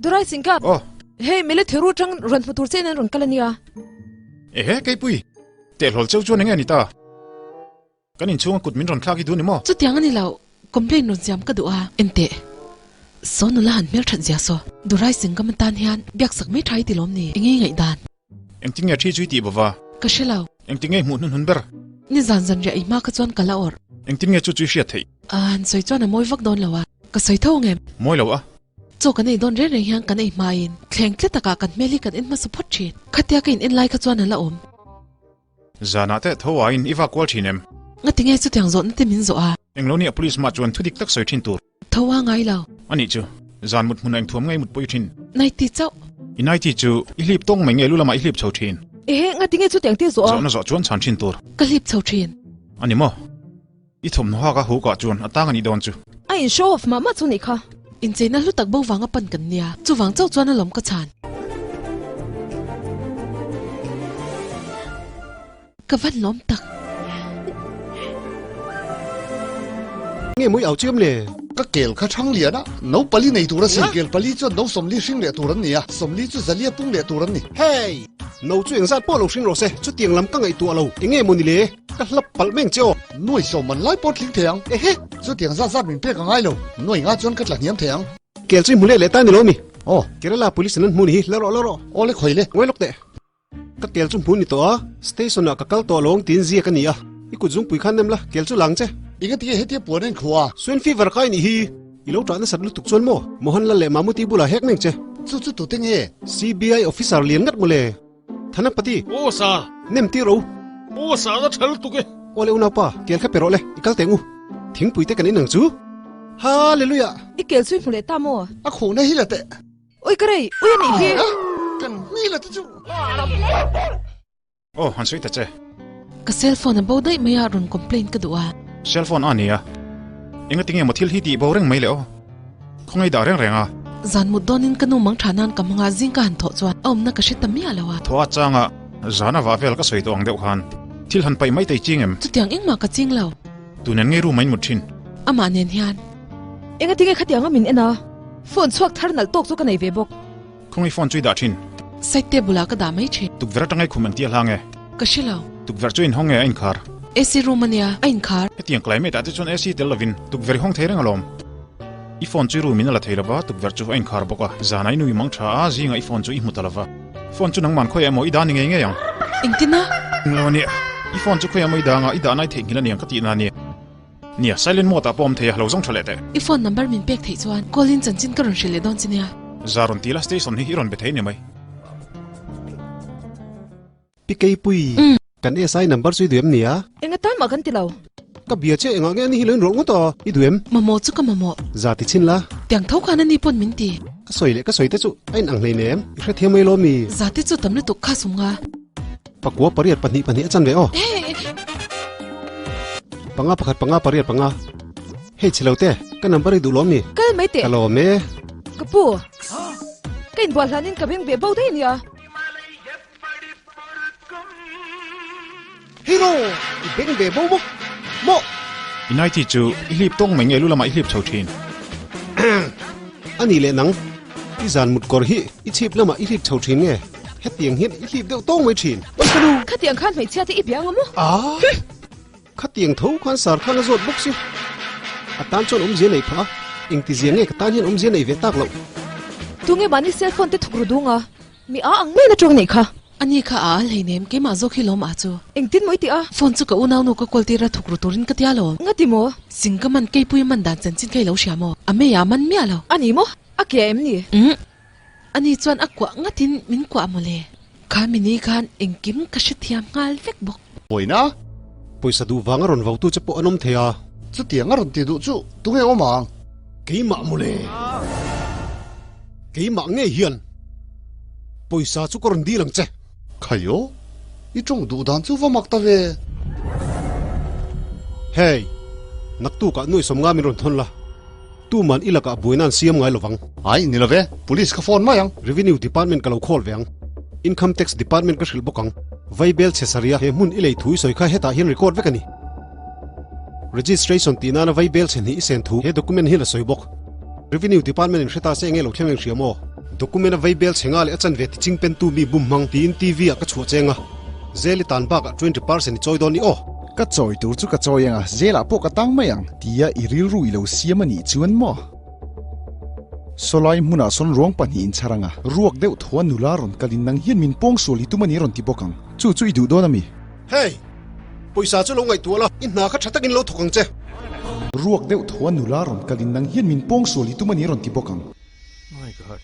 Durai Singkap. Oh. Hei mile thiru tang rawn hmu tur che in an rawn kal ania. Ehe Keipui, teh hlawl cheu chuan enge a ni ta? Kan inchhunga kut min rawn thlak hi duh ni maw? Chutiang a ni lo, complaint rawn siam ka duh a. Enteh, saw nula han hmel that zia saw, Durai Singam atan hian biaksak mai tha i ti lawm ni? Enge i ngaihdan? Engtin nge thi chu i tih bova? Ka hre lo. Engtin nge i hmuh hnunhnun ber? Nizan zanriah i hma kha chuan ka la awrh. Engtin nge chu chu i hriat theih? An sawi chuan a mawi vak dawn lo a, ka sawi tho ang em? Mawi lo a. Chaw kan ei dawn reng reng hian kan ei hmain thleng tlat takah kan hmel hi kan en hmasa phawt thin. Khatia ka in en lai kha chuan a la awm. Zanah teh tho aiin i vak kual thin em? Ngatinge chutiang zawhna te min zawh a? Englo nia police mah chuan thudik tak sawi thin tur. Tho a ngai lo. Anih chu, zan mut hmunah engthuam ngei mut pawh i thin. Nighty chauh. I nighty chu i hlip tawng mai nge lu lamah i hlip chho thin? Ehe, ngatinge chutiang te zawh a? Zawhna zawh chuan chhan thin tur. Ka hlip chho thin. Ani maw? I thawmhnaw hak a hukah chuan a tang a nih dawn chu. A in show off mah mah chu nih kha. Incheina hlu tak bo vanga pan kan nia, chuvang chauh chuan a lawm ka chhan. Ka van lawm tak. Nge mawi au chiam le? Ka kel kha thang lian a, no pali nei tur a si. Kel pali chuan no sawmli hring leh tur an ni a, sawmli chu zalia pung leh tur an ni. Hey! No chu engzat pawh lo hring rawh se, chutiang lam ka ngaihtuah lo. Enge maw ni le? Ka hlap palh meng che aw. Nuai sawm man lai pawh tling thei ang. Ehe! Chutiang zat zat min pek a ngai lo. Nuai nga chuan ka tla hniam thei ang. Kel chu i hmu leh leh ta ni lo mi? Aw. Kerala police an hmu ni hi, la rawh la rawh. Aw le khawi le. Ngawi lawk teh. Ka kel chu hmu ni tawh a, station ah ka kal tawh alawng tiin ziak a ni a. I kut zungpui khan nem la, kel chu lang che. Engatinge hetia puan a inkhua? Swine fever kai nih hi. I lo ṭah nasat lutuk chuan maw? Mohanlal leh Mamuti bulah hek meng che. Chu chu tute nge? CBI officer lian ngat mawle. Thanapati. Aw sir. Nem tir ro. Aw sir a ṭhal tuk e. Aw le unaupa, kel kha pe rawh le, i kal teng u. Thingpui te kan in ang chu. Hallelujah! I kel chu i hmu leh ta maw? A khuhna hi la teh. Ui ka rei, ui a nih hi. Kan mi la te chu. Aw, han sawi ta che. Ka cell phone a bo daih mai a, rawn complain ka duh a. Cell phone a nia. Enga tinge maw thil hi tih bo reng mai le aw. Khawngaih dah reng reng a. Zan mut dawnin ka nu mang tha nan ka hmanga zing ka han thawh chuan a awmna ka hre ta miah lo a. Thawh a changa zan a vah vel ka sawi tawh ang deuh khan thil han paih mai thei ching em? Chutiang engmah ka ching lo. Tunen ngei room a in mut thin. Amah nen hian. Enga tinge khatiang a min en a? Phone chhuak thar nalh tawk chu ka nei ve bawk. Khawngaih phone chu i dah thin. Side table ah ka dah mai thin. Tukverh atanga i khum engti a hlang e? Ka hre lo. Tukverh chu inhawng nge a inkhar? AC room a nia, a inkhar. Hetiang climate ah te chuan AC tel lovin tukverh i hawng thei reng alawm. I phone chu i room in a la thei lova, tukverh chu a inkhar bawk a. Zanah i nu i mang tha a, zingah i phone chu i hmu ta lova. Phone chu nangman khawiah emaw i dah ni ngei ngei ang. Engtin a? Englo a nia. I phone chu khawiah emaw i dah anga i dahna i theihnghilh a niang ka tihna a nia. Nia, silent mode ah pawh awm thei a, lo zawng tha leh teh. I phone number min pek theih chuan call in chanchin ka rawn hrilh leh dawn che nia. Za rawn ti la, station hi i rawn be thei ni mai. Pi Keipui, kan SI number chu i duh em nia? Enga tan mah kan ti lo. Ka bia che engah nge ani hi lo inrawlh ngawt a, i duh em? Mamawh chu ka mamawh. Za ti chhin la. Tiang tho khan ani pawn min ti. Ka sawi leh ka sawi te chu a inang hlei nem, i hrethiam mai lo mi? Za te chu tam lutuk kha sum nga. Pakua pariat pahnih pahnih a chan ve aw. Panga pakhat panga pariat panga. Hei chhe lo te, ka number i duh lawm ni? Kal mai teh. Ka lawm e. Ka pu, ka inbual hlanin ka beng beh bo daih ania. Hero, i beng beh bo maw? Maw? I nighty chu i hlip tawng mai nge lu lamah i hlip chho thin? A nih leh nang, i zan mut kawr hi i chhip lamah i hlip chho thin nge? Hetiang hian i hlip deuh tawng mai thin. Oi ka nu! Khatiang khan hmeichhia te i bia ang a maw? Aa! Khatiang tho khan sar khan a zawt bawk si. A tan chuan awmzia nei phah a, engtizia nge ka tan hian awmzia nei ve tak loh? Tunge mahni cell phone te thuk ru dung a, mi a ang mai na tawng neih kha. Ani kha a al hleinem, keimah zawk hi lawm a chu. Engtin maw i tih a? Phone chu ka unaunu ka call tir a thuk ru turin ka tia lo. Nga ti maw? Sing ka man keipui man dan chanchin kha i lo hria maw? A mei a man miah lo. A ni maw? A ke em ni? Umm. Ani chuan a kuah ngatin min kuah mawle. Kha mini khan engkim ka hrethiam nghal vek bawk. Pawina? Pawisa duh vanga rawn vautu che pawh an awm thei a. Chutiang a rawn ti duh chu tunge awm ang? Keimah mawle. Keimah ngei hian pawisa chu ka rawn dil ang che. Khaio, i tawng duh dan chu va mak ta ve. Hey, naktukah nuaisawm nga min rawn thawn la. Tuman i lakah buaina an siam ngai lovang. Ai, ni love, Police ka phone mai ang. Revenue Department ka lo call ve ang. Income Tax Department ka hrilh bawk ang. Vaibel chhe saria he hmun i lei thu i sawi kha hetah hian record vek a ni. Registration tih nana vaibel chhe hnih i sen thu he document hi la sawi bawk. Revenue Department in hre ta se enge lo thleng eng hria maw? Document a vaibel chhe nga leh a chanve ti ching pen tu mi bum hmang tiin TV ah ka chhuah cheng a. Zel i tan bakah 20% i chawi dawn ni aw. Ka chawi tur chu ka chawi ang a, zelah pawh ka tang mai ang tia i rilru i lo siam a nih chuan maw? Sawlai hmunah sawn ruang pahnih in chhar ang a, ruak deuh thaw a nula rawn kalin nang hian min pawng sual i tum a ni rawn ti bawk ang. Chu chu i duh dawn a mi? Hey! Pawisa chu lo ngaihtuah la, i hna kha tha takin lo thawk ang che. Ruak deuh thaw a nula rawn kalin nang hian min pawng sual i tum a ni rawn ti bawk ang. My God.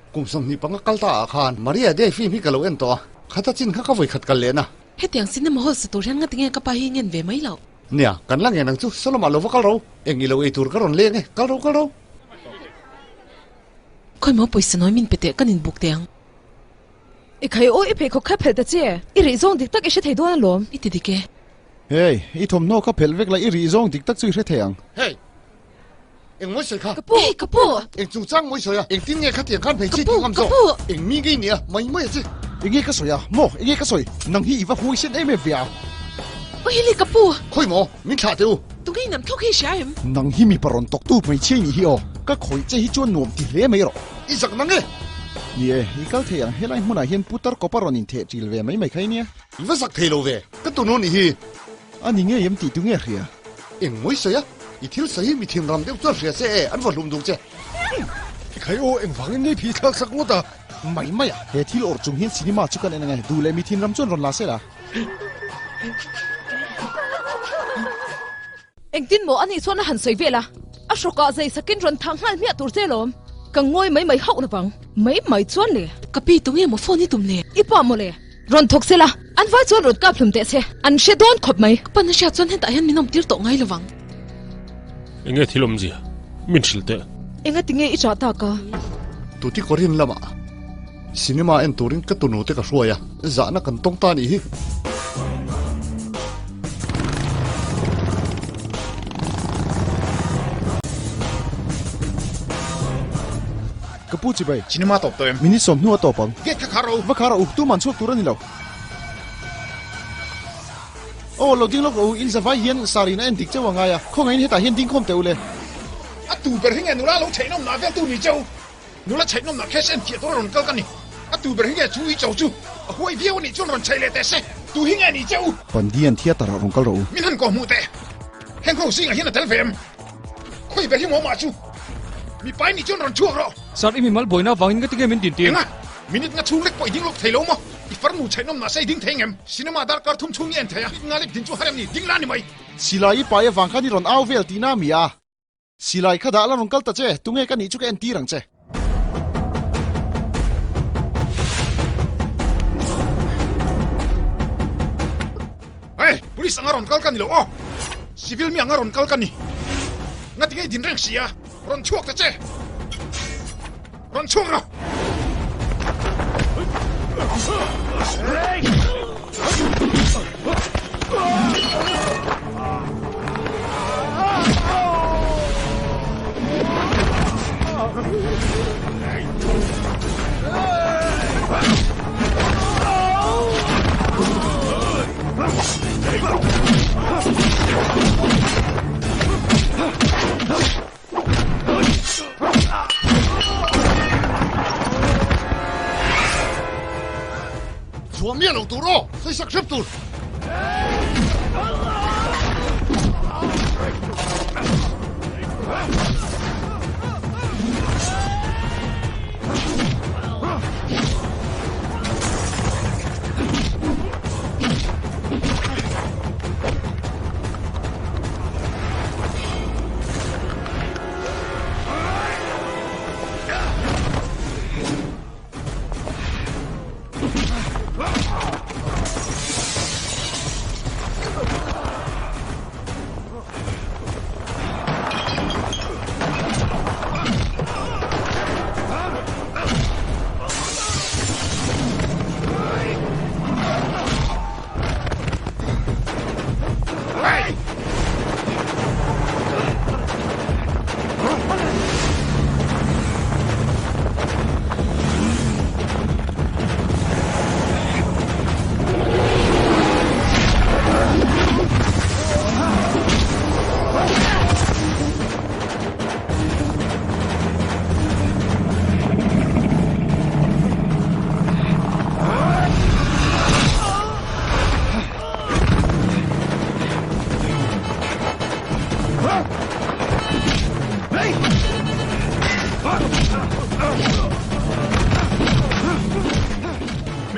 Kum 25 kal ta ah khan Maria Day film hi ka lo en tawh a, khata chin kha ka vawi khat kal lehna. Hetiang cinema hall sa tur hian ngati nge ka pa hi ngen ve mai loh? Nia, kan la ngen ang chu, Solomon lo va kal ro, eng i lo ei tur ka rawn leng e, kal ro kal ro. Khawi maw pawisa nawi min pe teh kan inbuk teh ang. I khai aw i pheikhawk kha phelh ta che, i rih zawng dik tak i hre thei dawn alawm. I ti dik e. Hey, i thawmhnaw kha phelh vek la i rih zawng dik tak chu i hre thei ang. Hey! Eng mawi sawi kha? Ka pu! Hey, ka pu! Eng chungchang mawi sawi a? Engtin nge khatiang khan hmeichhe Ka pu! tih ngam Ka zawk? pu! Eng mi ngei nia? Mai mai a che. Eng nge ka sawi a? Maw? Eng nge ka sawi? Nang hi i va huaisen em em ve a? Aw hili ka pu! Khawi maw? Min thlah teh u. Tunge i nam thlawk hi i hria em? Nang hi mipa rawn tawktu hmeichhia i nih hi aw. Ka khawih che hi chuan nuam ti hle mai rawh. I zak nang e! Ni e, i kal thei ang helai hmunah hian putar kawpa rawn intheh ṭil ve mai mai kha i nia. I va zak thei lo ve, ka tunu nih hi. A ni ngei em tih tu nge hria? Eng mawi sawi a, i thil sawi hi mi thinram deuh chuan hria se e, an va hlum duk che. I khai aw, engvangin nge phi thlak sak ngawt a? Mai mai a, he thil awrh chung hian cinema chu kan en ang e, duh leh mi thinram chuan rawn la se la. Engtin maw anih chuan a han sawi vel a, a hrawkah zai sakin rawn thah nghal hmiah tur che lawm. Ka ngawi mai mai hauh lovang. Mai mai chuan le. Ka pi tunge maw phone i tum le? I pa maw le? Rawn thawk se la, an vai chuan rawn kap hlum teh se, an hre dawn khawp mai. Ka pan a hriat chuan hetah hian min awm tir tawh ngai lovang. Enge thil awmzia? Min hrilh teh. Enga tinge i chah tak a? Tuticorin lamah cinema en turin ka tunu te ka hruai a, zahna kan tawng ta anih hi. Ka pu chibai. Cinema tawp tawh em? Minute 10 a tawp ang. Gate kha khar ro. Va khar ro u, tuman chhuak tur a ni lo. Aw, lo ding lawk ro u, in zavai hian sarin a en dik cheu a ngai a, khawngaihin hetah hian ding khawm teh u le. A tu ber hi nge nula lo chheih nawmnah vel tu ni cheu? Nula chheih nawmnah cash en fiah tur a rawn kal ka ni. A tu ber hi nge chu i cho chu? A huai viau a nih chuan rawn chheih leh teh se. Tu hi nge ni cheu? Pandian theatre ah rawn kal rawh u. Min han kawhhmuh teh. Heng ho zingah hian a tel ve em? Khawi ber hi maw mah chu? Mipa i nih chuan rawn chhuak rawh. Sir, i mimal buaina avangin nga tinge min din tir? Enga? Minute nga chhung lek pawh i ding lawk thei lo maw? I farnu chhaih nawm nahse i ding thei ngem? Cinema darkar thum chhung i en thei a, minute nga lek din chu har em ni? Ding la ni mai. Silai i pai avang khan i rawn au vel tihna a mi a? Silai kha dah la rawn kal ta che, tunge ka nih chu ka en tir ang che. Hey, police anga rawn kal ka ni lo aw. Civil mi anga rawn kal ka ni. Ngati ngei din reng si a, rawn chhuak ta che. Rawn chhuak rawh. Chhuah miah lo tur aw, sawisak hrep tur.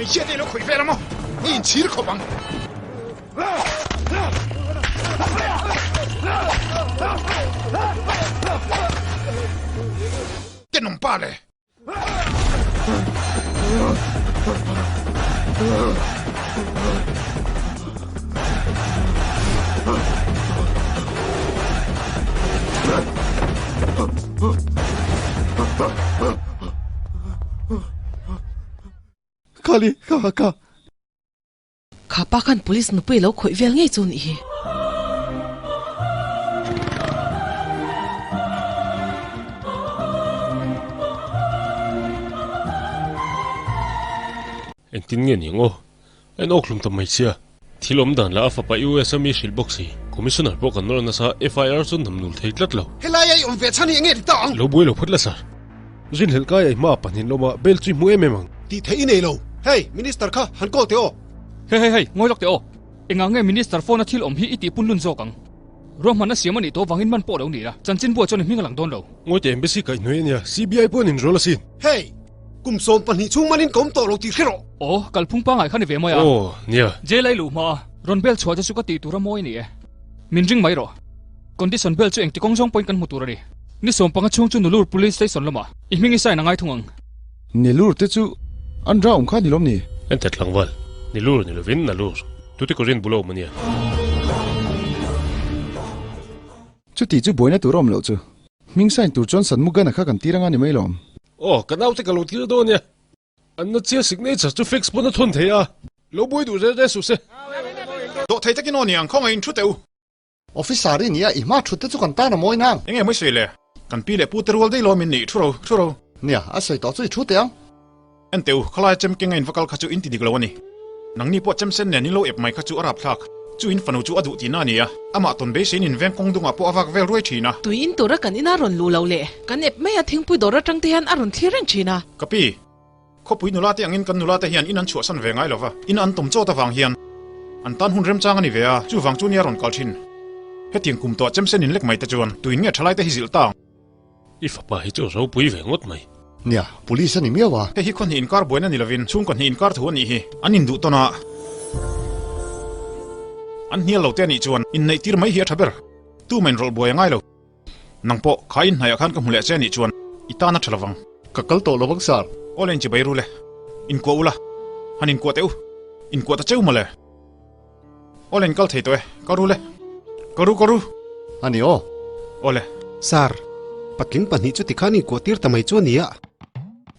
Hmeichhia te i lo khawih vel a maw? I inchhir khawp ang. Tenawm pa le! Khali, kha, kha. Kha pa khan police nupui lo khawih vel ngei chu nih hi. Engtin nge ni ang aw? A in awkhlum ta mai sia. Thil awm dan lah a fapa US a mi hrilh bawk si. Commissioner pawh kan nawr nasa, FIR chu nam nul thei tlat lo. Helai a i awm ve chhan hi enge ti ta ang? Lo buai lo phawt la sir. Rinhlelh kai a i hma pahnih lawma bail chu i hmu em em ang. Tih theih i nei lo. Hei, Minister kha han call teh aw. Hei hei hei, ngawi lawk teh aw. Engah nge Minister phone a thil awm hi i tih punlun zawk ang? Ruahmanna siam a nih tawh vangin man pawh lo ni la, chanchinbua chuan i hming a lang dawn lo. Ngawi teh Embassy kaihhnawih a nia, CBI pawh an inrawl asin. Hei, kum 12 chhung manin ka awm tawh lo tih hre rawh. Aw, kalphung pangngai kha ni ve mai a. Aw, nia. Jail a i luh hma a, rawn bel chhuah che chu ka tih tur a mawi a ni e. Min ring mai rawh. Condition bel chu engti kawng zawng pawhin kan hmu tur a ni. Ni 15 chhung chu Nulur Police Station lamah i hming i sign a ngai thung ang. Nilur te chu an ra awm kha ni lawm ni? Ente tlangval, Nilur ni lovin Nalur, Tuticorin bula awm a nia. Chuti chu buaina tur a awm loh chu. Hming sign tur chuan Sanmugana kha kan tir anga ni mai lawm. Aw, ka naute ka lo tir dawn nia. An na chiah signature chu fax pawn a thawn thei a, lo buai duh rel rel suh se. Dawh thei takin aw niang, khawngaih in thu teh u. Officer i nia, i hma thut te chu kan tan a mawi nang. Enge mawi sawi le? Kan pi leh pu te rual daih lawm in nih, thu ro, thu ro. Nia, a sawi tawh chu i thu teh ang. Enteh u, khalai chem keng a in va kal kha chu in ti dik lo a ni. Nangni pawh chem sen nen in lo ep mai kha chu a rap thlak. Chu in fanu chu a duh tihna a ni a, amah tawn beiseiin in veng kawng dungah pawh a vak vel ruai thin a. Tui in tura kan ina rawn luh loh leh kan ep mai a thingpui dawr atang te hian a rawn thlir reng thin a. Ka pi, Khawpui nula te angin kan nula te hian in an chhuahsan ve ngai lova, in an tawm chawt avang hian an tan hun remchang a ni ve a, chuvang chu nia rawn kal thin. Hetiang kum tawh chemsen in lek mai te chuan tuin nge thalai te hi zilh ta ang? I fapa hi chu ropui ve ngawt mai. Nia, police a ni miau a. Hei hi khaw hnih inkar buaina ni lovin chhungkaw hnih inkar thu a nih hi. An induh tawn a, an hnial lo te a nih chuan inneih tir mai hi a tha ber. Tumah inrawlh buai a ngai lo. Nang pawh, kha in hnaiah khan ka hmu leh che anih chuan i tan a tha lovang. Ka kal tawh lovang sir. Aw le inchibai ru le. Inkuah ula. Han inkuah teh u. Inkuah ta cheu mawle. Aw le inkal thei tawh e. Ka ru le. Ka ru ka ru. A ni aw. Aw le. Sir, patling pahnih chu tikhan inkuah tir ta mai chu a nia.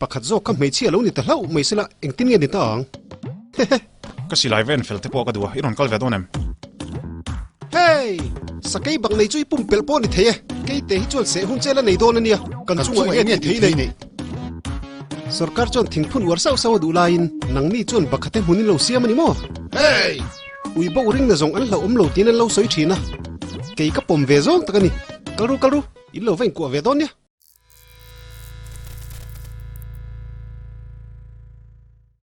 Pakhat zawk kha hmeichhia lo ni ta hlauh mai sela engtin nge ni ta ang? Hehe. Ka silai va en fel te pawh ka duh a, i rawn kal ve dawn em? Hey! Sakei bak nei chu i pumpelh pawh a ni thei e, keite hi chuan seh hun che la nei dawn a nia, kan chungah enge tih thei nei? Sorkar chuan thingphun uar sauh sauh a duh laiin nangni chuan bakhate hmun in lo siam a ni maw? Hey! Ui boh ring na zawng an hlauh awm lo tiin an lo sawi thin a, kei ka pawm ve zawng tak a ni. Kal ru kal ru, in lo va inkuah ve dawn nia.